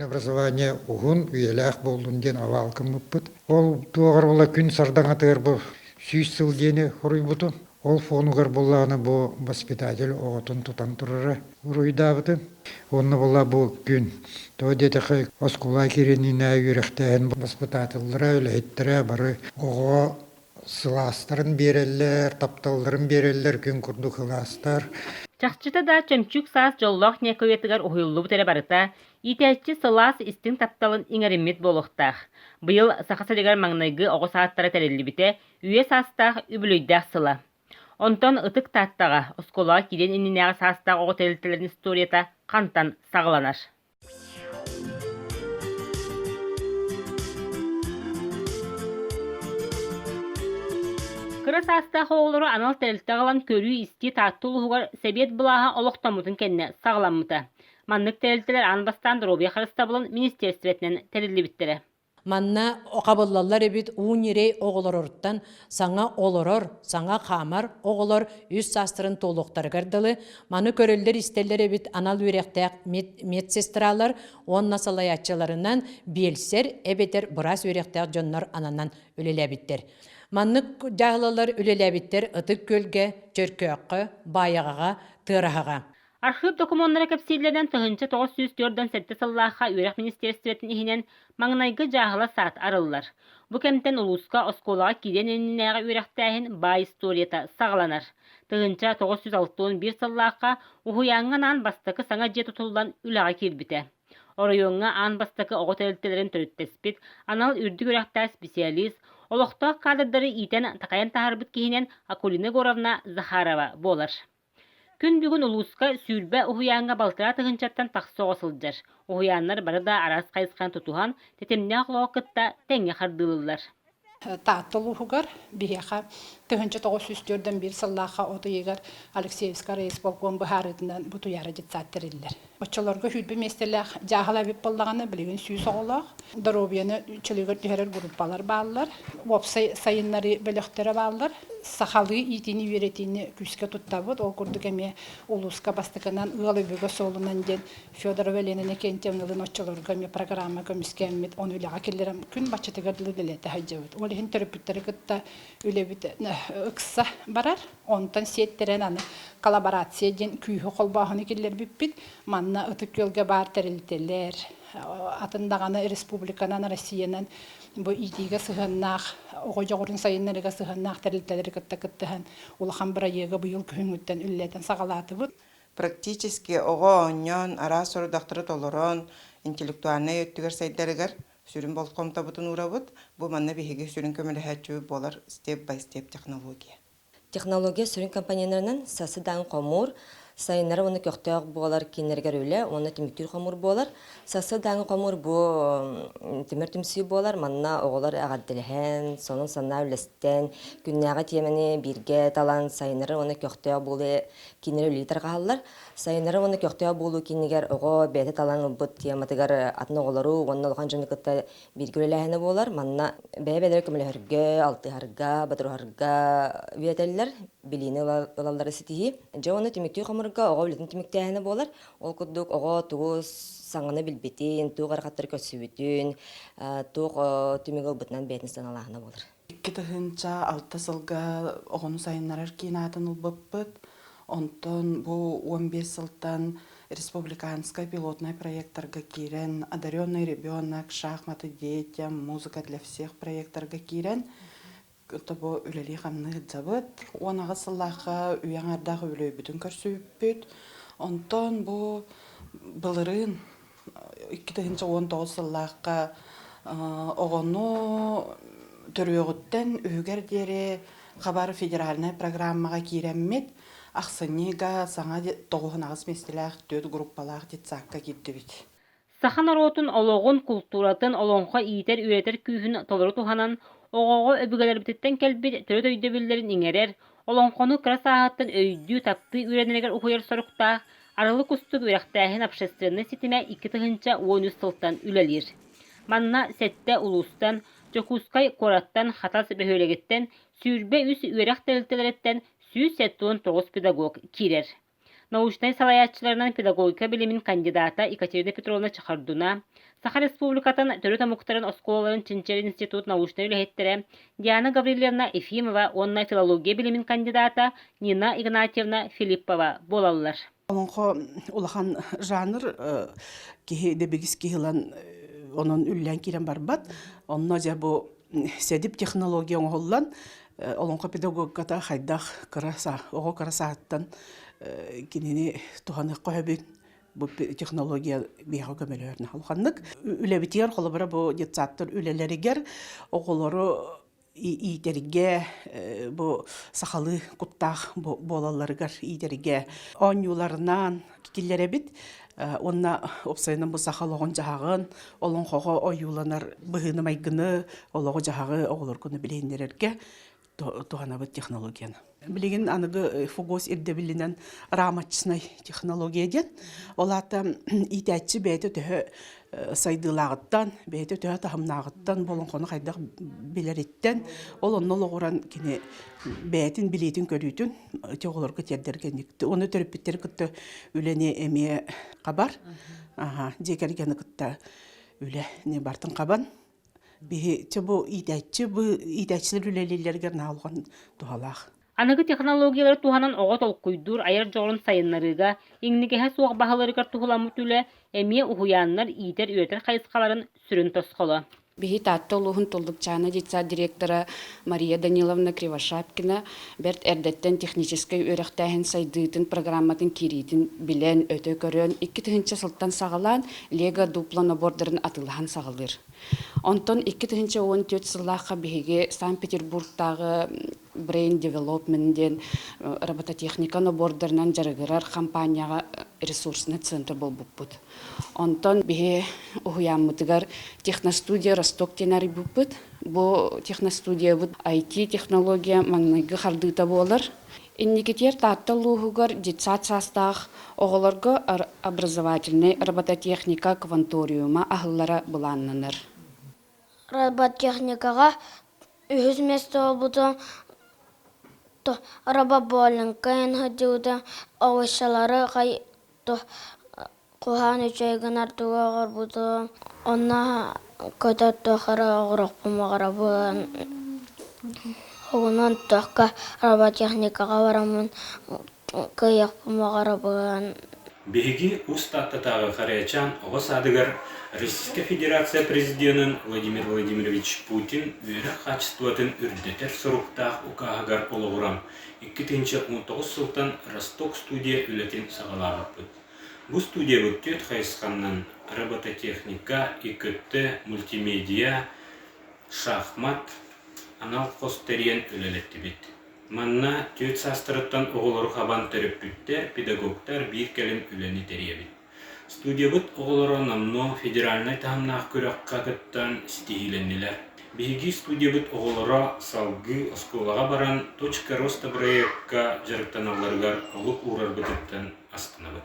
Образование уһун, үйэлээх буоллун диэн овал гыммыппыт. Ол туоҕар була күн сардаҥатыгар бу 100 сыл диэни хоруйбутум. Ол фонугар буоллаҕына бу воспитатель оҕотун тутан турара уруйдаабытым. Уонна буолла бу күн тоҕо диэтэххэ оскуола киириниинэ үөрэхтээһин воспитателлара, үлэһиттэрэ бары оҕоҕо сылаастарын биэрэллэр, тапталларын биэрэллэр күн курдук ылаастар. Чахчыта да, чөмчүүк саас дьоллоох ньээкэ уһуйуллубут эрэ барыта, иитээччи сылаас истиҥ тапталын иҥэриммит буолуохтаах. Быйыл Саха сиригэр маҥнайгы оҕо саадтара тэриллибитэ үйэ саастаах үбүлүөйдээх сыла. Онтон Ытык Тааттаҕа оскуолаҕа киириэн иннинээҕи саастаах оҕо тэрилтэлэрин историята хантан саҕаланар? Кыра саастаах оҕолору анал тэрилтэҕэ ылан көрүү-истии Таатта улууһугар Сэбиэт былааһа олохтоммутун кэннэ саҕаламмыта. Маннык тэрилтэлэр аан бастаан доруобуйа харыстабылын министиэристибэтинэн тэриллибиттэрэ. Манна хабыллаллар эбит уу ньирэй оҕолоруттан саҥа олорор, саҥа хаамар оҕолор үс саастарын туолуохтарыгар дылы маны көрөллөр-истэллэр эбит анал үөрэхтээх медсестралар уонна салайааччыларынан биэлсэр эбэтэр быраас үөрэхтээх дьоннор ананан үлэлээбиттэр. Маннык дьаһалалар үлэлээбиттэр Ытык Күөлгэ, Чөркөөххө, Баайаҕаҕа, Тыараһаҕа. Архыып докумуоннара кэпсииллэринэн 1947 сыллаахха үөрэх министиэристибэтин иһинэн маҥнайгы дьааһыла саат арыллар. Бу кэмтэн улууска оскуолаҕа киириэн иннинээҕи үөрэхтээһин баай историята саҕаланар. 1961 сыллаахха уһуйааҥҥа анаан бастакы саҥа дьиэ тутуллан үлэҕэ киирбитэ. Оройуоҥҥа аан бастакы оҕо тэрилтэлэрин төрүттэспит, анал үрдүк үөрэхтээх специалист, олохтоох кадрдары иитэн-такайан таһаарбыт киһинэн Акулина Егоровна Захарова буолар. Күн бүгүн улууска 20 уһуйааҥҥа балтараа тыһыынчаттан тахса оҕо сылдьар. Уһуйааннар бары да араас хайысханы тутуһан, тэтимнээх олоҕу кытта тэҥҥэ хардыылыыллар. Таатта улууһугар биһиэхэ 1941 сыллаахха от ыйыгар Алексеевскай райисполком быһаарыытынан бу Туйаара детсад тэриллэр. Оччолорго 20 миэстэлээх дьааһыла эбит буоллаҕына, билигин 100 оҕолоох. Доруобуйаны чөлүгэр түһэрэр группалар бааллар, уопсай сайыннарыы бөлөхтөрө бааллар. Сахалыы иитиини үөрэтиини күүскэ туттабыт. Ол курдук эмиэ улууска бастакынан ыал өбүгэ суолунан диэн Федорова Елена Иннокентьевналыын оччолорго эмиэ программа көмүскээммит, ону үлэҕэ киллэрэн күн баччатыгар дылы үлэлэтэ сылдьабыт. Ол иһин төрөппүттэри кытта үлэбит ыкса барар. Онтон сиэттэрэн аны коллаборация диэн күүһү холбооһуну киллэрбиппит. Манна Ытык Күөлгэ баар тэрилтэлэр, атын даҕаны республиканан, Россиянан бу иитиигэ сыһыаннаах, оҕо дьоҕурун сайыннарыыга сыһыаннаах тэрилтэлэри кытта кыттыһан улахан бырайыагы быйыл күһүҥҥүттэн үлэлэтэн саҕалаатыбыт. Практически оҕо оонньоон, араас сорудахтары толорон, интеллектуальнай өттүгэр сайдарыгар сүрүн болҕомтобутун уурабыт. Бу манна биһиги сүрүн көмөлөһөөччүбүт буолар step-by-step технология. Технология сүрүн компоненнарынан сасыдаан хомуур, сайыннары уонна көхтөөх буолар кииннэригэр үлэ уонна түмүктүүр хомуур буолар. Сасыдааҥы хомуур бу түмэр түмсүү буолар. Манна оҕолор эҕэрдэлэһэн, сонун санаа үллэстэн, күннээҕи тиэмэни бииргэ талан сайыннары уонна көхтөөх буолуу кииннэрэ үлэлии тарҕаһаллар. Сайыннары уонна көхтөөх буолуу киинигэр оҕо бэйэтэ талан ылбыт тематыгар атын оҕолору уонна улахан дьону кытта бииргэ үлэлээһинэ буолар. Манна бэйэ-бэйэлэрэ көмөлөһөргө, алтыһарга, бодоруһарга үөрэтэллэр, билиини ылаллары ситиһии. Дьэ уонна түмүктүүр хомурга оҕо үлэтин түмүктээһинэ буолар. Ол курдук оҕо тугу саҥаны билбитин, туох ыарахаттары көрсүбүтүн, туох түмүгү ылбытынан бэйэтин сыаналааһына буолар. 2006 сылга оҕону сайыннарар киин аатын ылбыппыт. Онтон бу 15 сылтан республиканскай пилотнай проекттарга киирэн «Одаренный ребенок», «Шахматы детям», «Музыка для всех» проекттарга киирэн бу үлэлии-хамныы сылдьабыт. 18 сыллаахха үйэ аҥардаах үбүлүөйбүтүн көрсүбүппүт. Онтон бу былырыын 2019 сыллаахха оҕону төрүөҕүттэн үһүгэр диэри хабар федеральнай программаҕа киирэммит ахсынньыга саҥа 98 миэстэлээх түөрт группалаах детсадка киирдибит. Саха норуотун олоҕун, култууратын, олоҥхо иитэр-үөрэтэр күүһүн толору туһанан, оҕоҕо өбүгэлэрбититтэн кэлбит төрүт өйдөбүллэрин иҥэрэр, олоҥхону кыра сааһыттан өйдүү, таптыы үөрэнэригэр уһуйар соруктаах Арылы кустук үөрэхтээһин общественнай ситимэ 2013 сылтан үлэлиир. Манна сэттэ улуустан, Дьокуускай куораттан, Хатас бөһүөлэгиттэн 23 үөрэх тэрилтэлэриттэн 179 педагог киирэр. Научнай салайааччыларынан педагогика билимин кандидата Екатерина Петровна Чехордуна, Саха Республикатын төрүт омуктарын оскуолаларын чинчийэр институт научнай үлэһиттэрэ Диана Гаврильевна Ефимова уонна филология билимин кандидата Нина Игнатьевна Филиппова буолаллар. Олоҥхо улахан жанр киһи дэбигис киһи ылан онон үллээн киирэн барбат. Онно дьэ бу сэдип технология оҥоһуллан олоҥхо педагогиката хайдах кыра оҕо кыра сааттан кинини туһаныахха сөбүн бу технология биһиэхэ көмөлөһөр улаханнык. Үлэбитигэр холобура бу детсадтар үлэлэригэр оҕолору иитэргэ бу сахалыы куттаах буолалларыгар иитэргэ оонньууларынан киллэрэбит уонна уопсайынан бу саха олоҕун-дьаһаҕын олоҥхоҕо ойууланар быһыыны-майгыны олоҕу-дьаһаҕы оҕолоргуну билиһиннэрэргэ туһанабыт технологияны. Билигин аныгы ФГОС ирдэбилинэн рамочнай технология диэн. Ол аата иитээччи бэйэтэ төһө сайдыылааҕыттан, бэйэтэ төһө таһымнааҕыттан, болоҥхону хайдах билэриттэн, ол онно олоҕуран кини бэйэтин билиитин-көрүүтүн ити оҕолорго тиэрдэргэ Уонна төрөппүттэри кытта үлэни эмиэ хабар. Аха, дьиэ кэргэни кытта үлэни бартын хабан Биһи бу иитээччи бу иитээччилэр үлэлииллэригэр наһаа улахан туһалаах. Аныгы технологиялары туһанан оҕо толкуйдуур, айар дьоҕурун сайыннарыыга, иҥнигэһэ суох баһыларыгар туһуламмыт үлэ эмиэ уһуйааннар иитэр-үөрэтэр хайысхаларын сүрүн тосхоло. Биһи Таатта улууһун Туллукчаана детсад директора Мария Даниловна Кривошапкина бэрт эрдэттэн техническэй үөрэхтээһин сайдыытын программатын киириитин билэн, өтө көрөн, 2000 сылтан саҕалаан Лего Дупло набордарын атыылаһан саҕалыыр. Онтон 2014 сыллаахха биһиги Санкт-Петербургтааҕы Brain Development диэн робототехника набордарынан дьарыгырар хампаанньаҕа ресурсный центр буолбуппут. Онтон биһи уһуйааммытыгар техностудия Росток диэн арыйбыппыт. Бу техностудиябыт IT-технология маҥнайгы хардыыта буолар. Инникитиэр Таатта улууһугар детсад саастаах оҕолорго образовательнай робототехника кванториума аһыллара былааннанар. Роботехникаҕа үһүс миэстэ буолбутум, робоболенка сылдьыбытым, овощалары Куһаҕан үчүгэй гынар тугу оҕорбутум, онно көтөр туох эрэ оҕуруохпун баҕарабын. Оҕунан туохха роботехникаҕа бараммын кыайыахпын баҕарабын. Биһиги Уус Тааттатааҕы Харыйачаан оҕо саадыгар Российскай Федерация Президенин Владимир Владимирович Путин үөрэх хаачыстыбатын үрдэтэр соруктаах укааһыгар олоҕуран, 2019 сылтан Росток студия үлэтин саҕалаабыппыт. Бу студиябыт түөрт хайысханнан робототехника, ИКТ, мультимедиа, шахмат анал хос тэрийэн үлэлэттибит. Манна түөрт саастарыттан оҕолору хабан төрөппүттэр, педагогтар биир кэлим үлэни тэрийэбит. Студиябыт оҕолоро номнуо федеральнай таһымнаах күрэххэ кыттан ситиһиилэннилэр. Биһиги студиябыт оҕолоро салгыы оскуолаҕа баран «Точка роста» бырайыакка дьарыктаналларыгар олук уурарбытыттан астынабыт.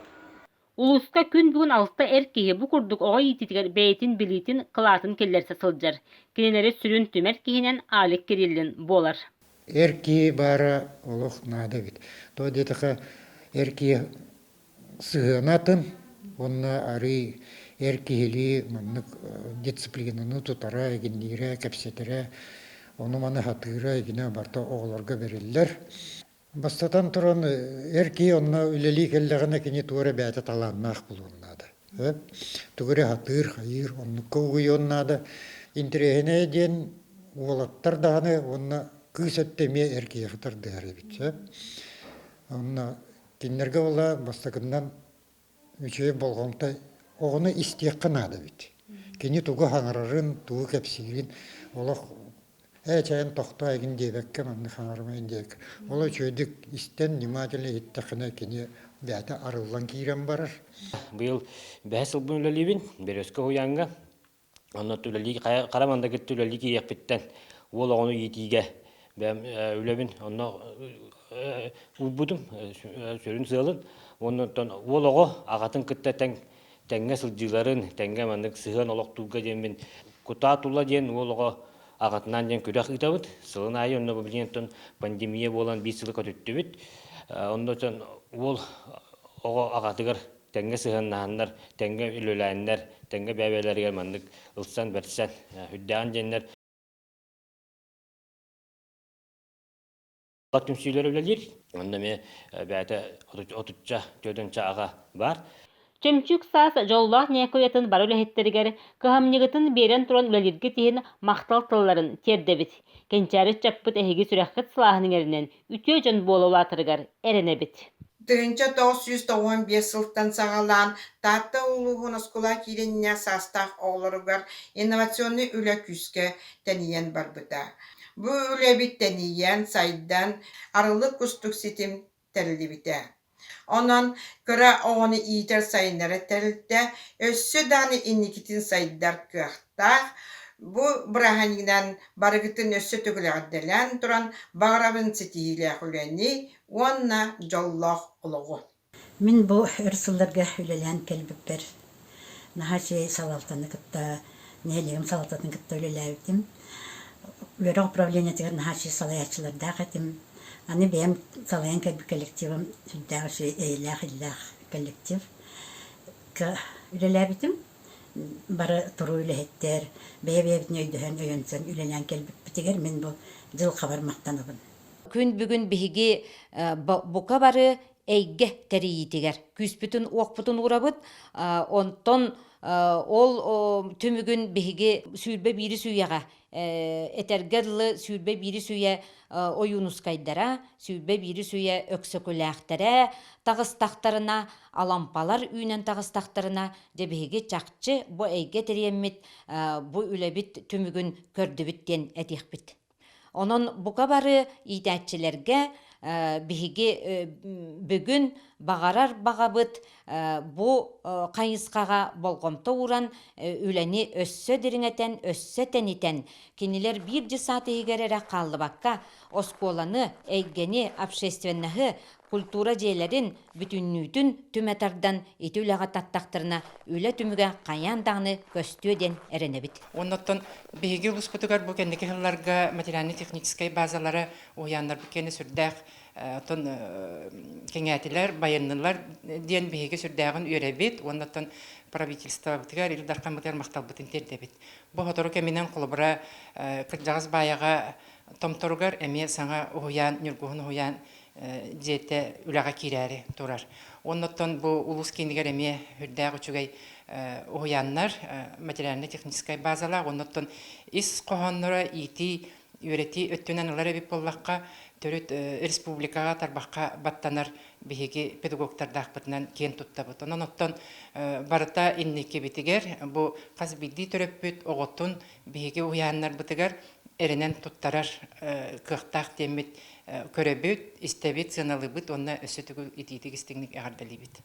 Улууска күн бүгүн алта эр киһи бу курдук оҕо иитиитигэр бэйэтин билиитин, кылаатын киллэрсэ сылдьар. Кинилэри сүрүн түмэр киһинэн Алик Кириллин буолар. Эр киһи баара олох наада эбит. Тоҕо диэтэххэ, эр киһи сыһыана атын уонна арыый эр киһилии маннык дисциплинаны тутара, эгинниирэ, кэпсэтэрэ, ону-маны сатыыра игинэ барыта оҕолорго бэриллэр. Бастатан туран, эр киһи онно үлэлии кэллэҕинэ кини тугу эрэ бэйэтэ талааннаах буолуон наада. Тугу эрэ сатыыр, хайыыр, оннукка угуйуон наада. Интэриэһинэйэ диэн уолаттар даҕаны уонна кыыс өттө эмиэ эр киһиэхэ тардыһар эбит. Онно кинилэргэ буолла бастакыннан үчүгэй болҕомто оҕону истиэххэ наада эбит. Кини тугу хаҥарарын, тугу кэпсиирин олох ээ чэйэн тохтоо игин диэбэккэ маннык хаҥарымайын диэбэккэ ол үчүгэйдик истэн внимательно иһиттэххинэ кини бэйэтэ арыллан киирэн барар. Быйыл бэһис сылбын үлэлиибин Березка уһуйааҥҥа. Онно үлэлии хара манда кытта үлэлии киириэхпиттэн уол оҕону иитиигэ бэйэм үлэбин онно уурбутум сүрүн сыалын уонна оттон уол оҕо аҕатын кытта тэҥ тэҥҥэ сылдьыыларын тэҥҥэ маннык сыһыан олохтуурга диэммин кутаа тула диэн уол оҕо аҕатынаан диэн күрэх ыытабыт сылын аайы онно билигин оттон пандемия буолан биир сылы көтүттүбүт онно уол оҕо аҕатыгар. тэҥҥэ сыһыаннаһаннар, тэҥҥэ үлэлээннэр, тэҥҥэ бэйэ-бэйэлэригэр маннык ылсан бэрсэн үрдээҕин диэннэр түмсүүлэр үлэлиир. Онно эмиэ бэйэтэ отучча, түөртүнчэ аҕа баар. Чөмчүүк саас дьоллоох ньээкуйатын бары үлэһиттэригэр кыһамньыгытын биэрэн туран үлэлииргит иһин махтал тылларын тиэрдэбит. Кэнчээри ыччаппыт эһиги сүрэххит сылааһын иҥэринэн үтүө дьон буола улаатарыгар эрэнэбит. 1995 сылтан саҕалаан Таатта улууһун оскуола кииринньэх саастаах оҕолоругар инновационнай үлэ күүскэ тэнийэн барбыта. Бу үлэбит тэнийэн, сайдан, арылык кустук ситим тэриллибитэ. Онон кыра оҕону иитэр-сайыннарар тэрилтэ өссө даҕаны инникитин сайдар кыахтаах. Бу бырааһынньыгынан барыгытын өссө төгүл эҕэрдэлээн туран баҕарабын ситиһиилээх үлэни уонна дьоллоох олоҕу. Мин бу өр сылларга үлэлээн кэлбиппэр наһаа үчүгэй салалтаны кытта, нэһилиэгим салалтатын кытта үлэлээбитим. Үөрэх управлениетыгар наһаа үчүгэй салайааччылардаах этим. Аны бэйэм салайан кэлбит коллективым сүрдээх үчүгэй эйэлээх-иллээх коллектив үлэлээбитим. Бары туруу үлэһиттэр, бэйэ-бэйэбитин өйдөһөн, өйөнсөн үлэлээн кэлбиппитигэр мин бу дьылҕабар махтанабын. Күн бүгүн биһиги бука бары эйгэ тэрийиитигэр күүспүтүн-уохпутун уурабыт. Онтон ол түмүгүн биһиги 21 үйэҕэ этэргэ дылы 21 үйэ Ойуунускайдара, 21 үйэ Өксөкүлээхтэрэ таҕыстахтарына, Алампалар үүнэн таҕыстахтарына, дьэ биһиги чахчы бу эйгэ тэрийэммит бу үлэбит түмүгүн көрдүбүт диэн этиэхпит. Онон бука бары иитээччилэргэ биһиги бүгүн баҕарар баҕабыт бу хайысхаҕа болҕомто ууран үлэни өссө дириҥэтэн, өссө тэнитэн, кинилэр биир дьыссаат иһигэр эрэ хааллыбакка, оскуоланы, эйгэни, общественноһы, культура дьиэлэрин бүтүннүүтүн түмэ тардан ити үлэҕэ таттахтарына үлэ түмүгэ хайаан даҕаны көстүө диэн эрэнэбит. Оннуттан биһиги улууспутугар бу кэнники сылларга материально-техническэй базалара уһуйааннарбыт киэнэ сүрдээх оттон кэҥээтилэр, байыннылар диэн биһиги сүрдээҕин үөрэбит уонна оттон правительствобытыгар, Ил Дархаммытыгар махталбытын тиэрдэбит. Бу сотору кэминэн холобура кырдьаҕас баайаҕа Томторугар эмиэ саҥа уһуйаан, Ньургуһун уһуйаан дьиэтэ үлэҕэ киирээри турар. Оннуттан бу улуус киинигэр эмиэ үрдээх үчүгэй уһуйааннар, материально-техническай базалаах, оннуттан ис хоһоонноро иитии, үөрэтии өттүнэн ылар эбит буоллахха, төрүт республикаҕа тарбахха баттанар биһиги педагогтардаахпытынан киэн туттабыт. Онон оттон барыта инникибитигэр бу хас биирдии төрөппүт оҕотун биһиги уһуйааннарбытыгар эрэнэн туттарар кыахтаах диэммит көрөбүт, истэбит, сыаналыыбыт уонна өссө төгүл итиитик истиҥник эҕэрдэлиибит.